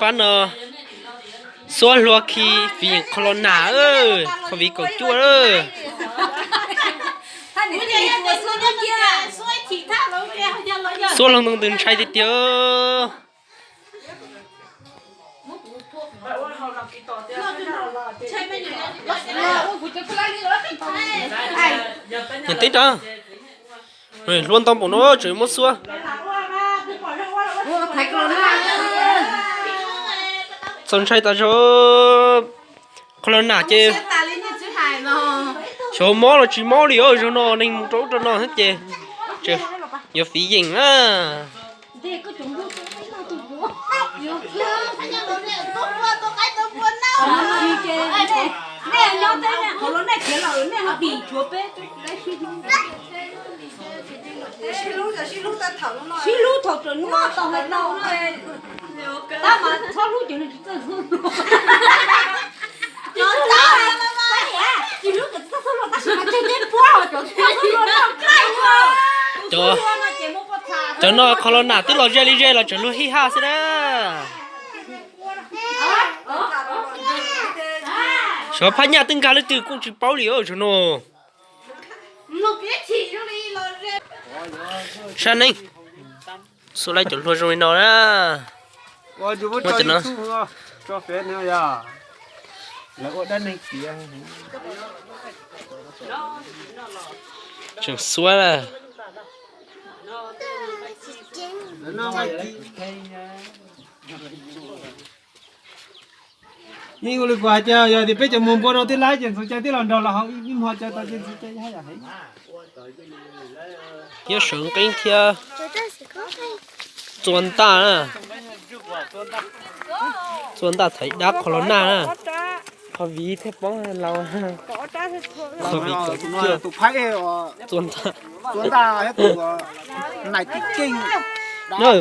Pab no xuab hlua khi fiv yeem kho los nas, kho viv kaum cuaj. Xuab hlo ntoo ntws ntshai tiag tiag. Nyiam teb rau, hlua ntau npaum no tseem muab xuab. Txaus ntshai tas zog. Kho los nas ces xyov mob los tsis mob li os, zaum no neeg mus rau ub rau no thiab ces yuav fiv yeem na. Sib hlub thaum tseem nyob tau hais tau, tab mas txhob hlub cov neeg tsis txawj hlub. Cov tsis hlub cov tsis txawj hlub los tab sis mas tseg tej puab cov tsis txawj hlub los noj nqaij. Cov no kho los nas twb los ze li ze los tseem luag hij haj xwb na. Xyov phab nyaj twb nkag leej twg kuj tsis paub li os, zaum no. Sab neeb, xuas laij cov hlua zoo li no na. Tseem xuab na. Yeej ua li kuv hais tias yog tias peb cov muag npua no twb laib ces Ntxoov Cai twb los nrog los haus ib hmo cai tau ces Ntxoov Cai haj yam heev. Thiab sawv nqeeb thiab txua ntaj na. Txua ntaj thaiv dab kho los naj na. Kho viv thiaj poob laus. Kho viv kom txua ntaj.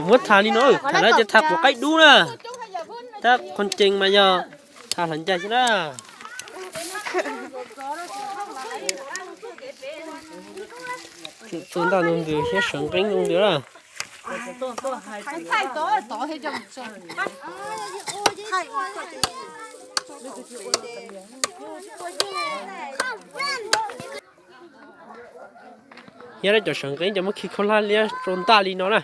Muab tha li no, tha lawm ces tha quav qaib dub na. Tab qhov cees mas yog tha hlawv ncaig xwb na. Txua ntaj ntoo ntws thiab sawv nqeeb ntoo ntws na. Thiab cov sawv nqeeb cov muab khi khaub hlab liab rau ntaj li no na,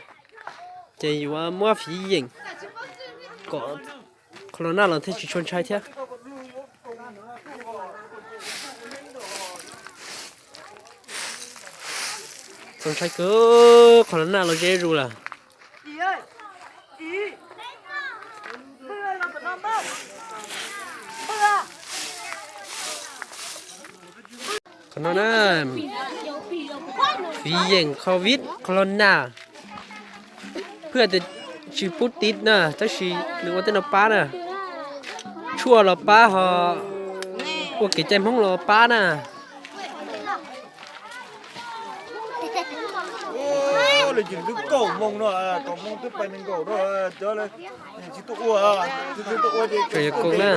ces yuav muab fiv yeem kom kho los naj los thiaj tsis tshua ntshai thiab. Txaus ntshai kawg, kho los naj los ze zuj zus lawm. Qhov no na, fiv yeem covid kho los naj, phwj tias tsis pub tiv na, tab sis nws ua tej no pab na. Tshuaj los pab ho, ua kev cai Hmoob los pab na. Lawv ces twb kaum moos no, kaum moos twb pais nees nkaum no, cov tsis tuaj ua, tsis tuaj ua ces kaum na.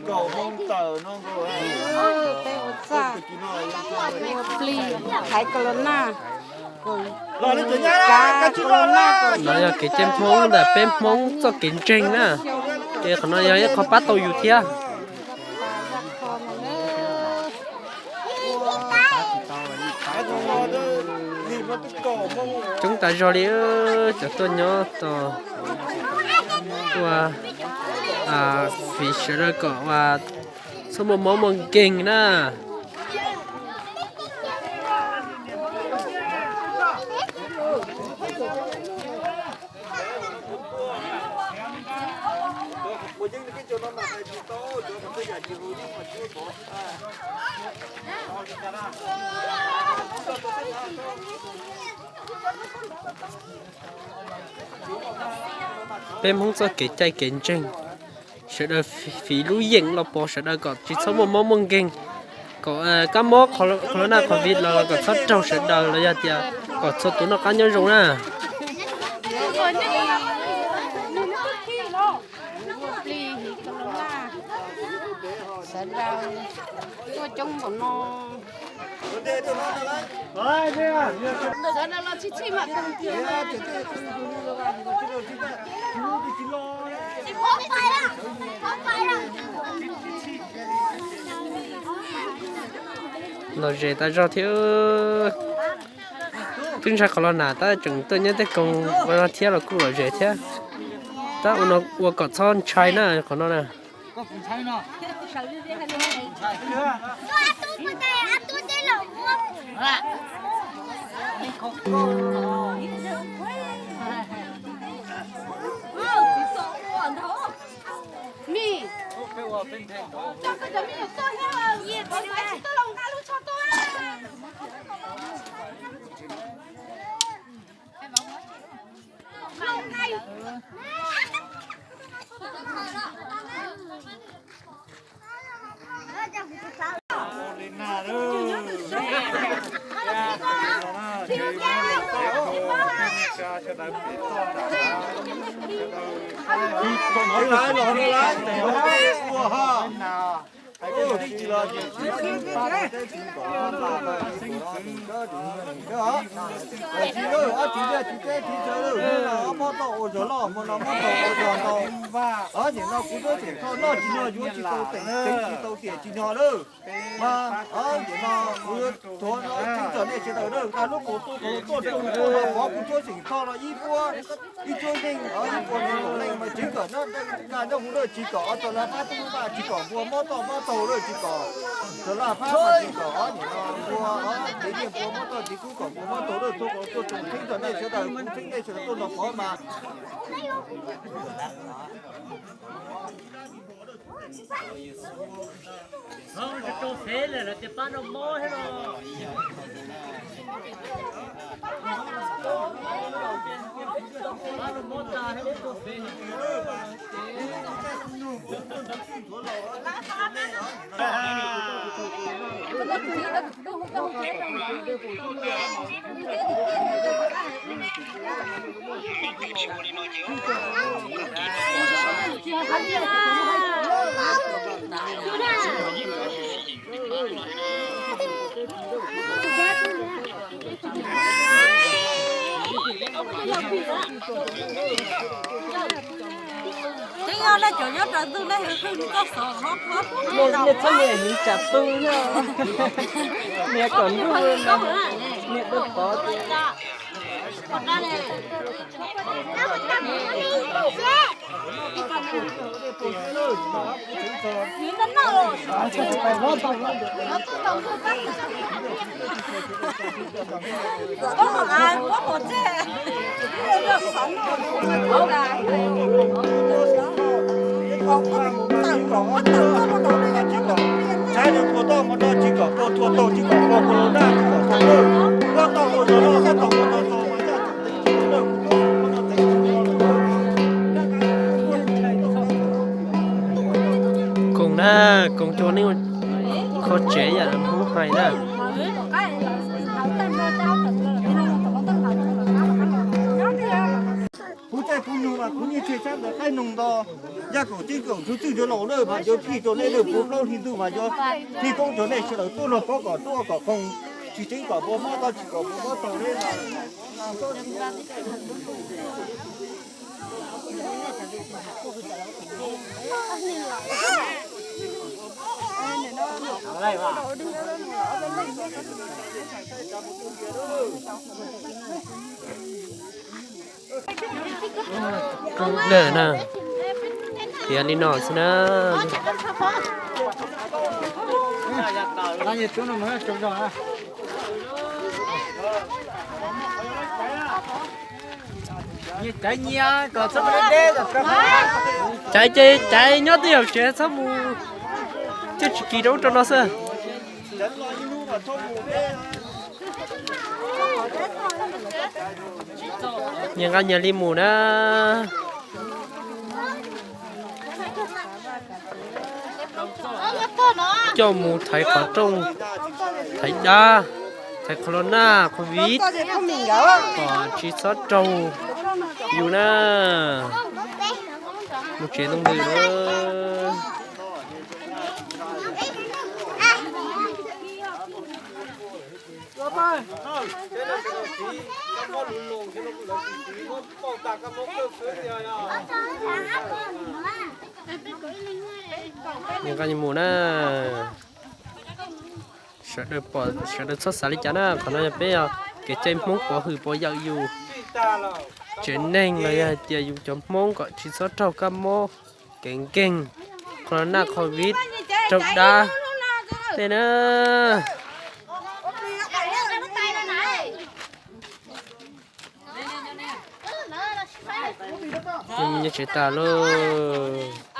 Kaum moos tawm no. Ua plig thaiv kho los naj, kav kho los naj. No yog kev cai Hmoob ntawm peb Hmoob txoj kev ntseeg na, ces qhov no yog ib qho pab tau yus thiab. Coob tas zog li, cov tuaj nyob tos ua fiv sawv daws kom ua txhob muaj mob muaj nkeeg na. Peb Hmoob txoj kev cai kev ntseeg, sawv daws fiv lub yeem los pov sawv daws kom tsis txhob muaj mob muaj nkeeg, kom kab mob kho los naj covid los los kom txhob raug sawv daws los yog tias kom txhua tus noj qab nyob zoo na. Sawv daws tuaj coob npaum no, Los zes tas zog thiab. Twb ntshai qhov los nas tab tseem tuaj nyob tej koog ua no thiab los kuj los zes thiab. Tab ua no ua kom txhob ntshai na qhov no na. Ob pab tau ua zog loj, hmo no muab tau ua zog ntau. Ob nim no kuv tuaj tseem tho noj tsis nyog, yuav tsis tau teem, teev tsis tau tiam tsis nyog lawm. Mas ob nim no kuv yuav tuav no tseeb kom nej sawv daws nqa lub kaus tuaj, tuaj rau kuv, mas qhov kuv tuaj tseem tho los ib puab, ib cuab yeej, ib puas neeg mas tseeb kom nqa nyob hauv lawm tsis kom tau laj phab tub vaj tsis kom npua mob toj mob taug lawm tsis kom tau laj phab tsis kom ob nim no npua, kev yeej npua mob toj tsis kub kom npua mob taug lawm, tuaj kom tuaj tseem tseeb kom nej sawv daws, kuv tseeb nej sawv daws tuaj nrog qhov mas. Twb yog nej cov nyob raws ntuj nej hu hu nws txoj xov hlob hlob. Nej txhob nias hnyuv tsam tu na. Nias kom nruj no, nias dua pov tias. Koom na, koom cov neeg kho tsev yam Hmoob hais na. Kuv tej kuv nug mas kuv yeej tseg sab ntawd qaib noog nto, yaj kaum tseeb kaum ntsuv txwj ntsuav laus lawm mas yuav phij rau nej lawm, puv plaub hli ntuj mas yuav phij poob rau nej sawv daws tuaj nrog pab kom tuaj kom koom, tsis tseeb kom npua mob toj tsis kom npua mob taug li. Lawm na, tiav li no xwb na. Caiv ces caiv nyob twj ywm tsev, txhob mus coj tsis kis rau ub rau no xwb. Nyias nqa nyias li mus na. Coj mus thaiv qhov rooj, thaiv dab, thaiv qhov los naj qhov viv, kom tsis txhob raug yus na. Mus tsev ntoo ntws na. Nqa mus na. Sawv daws pom, sawv daws txhob xav li cas na, qhov no yog peb kev cai Hmoob pov hwm pov yawm yus tsev neeg los yog hais tias yus cov Hmoob kom tsis txhob raug kab mob kev nkeeg, qhov naj qhov viv, raug dab tej na. Nyob tsev tas lauj.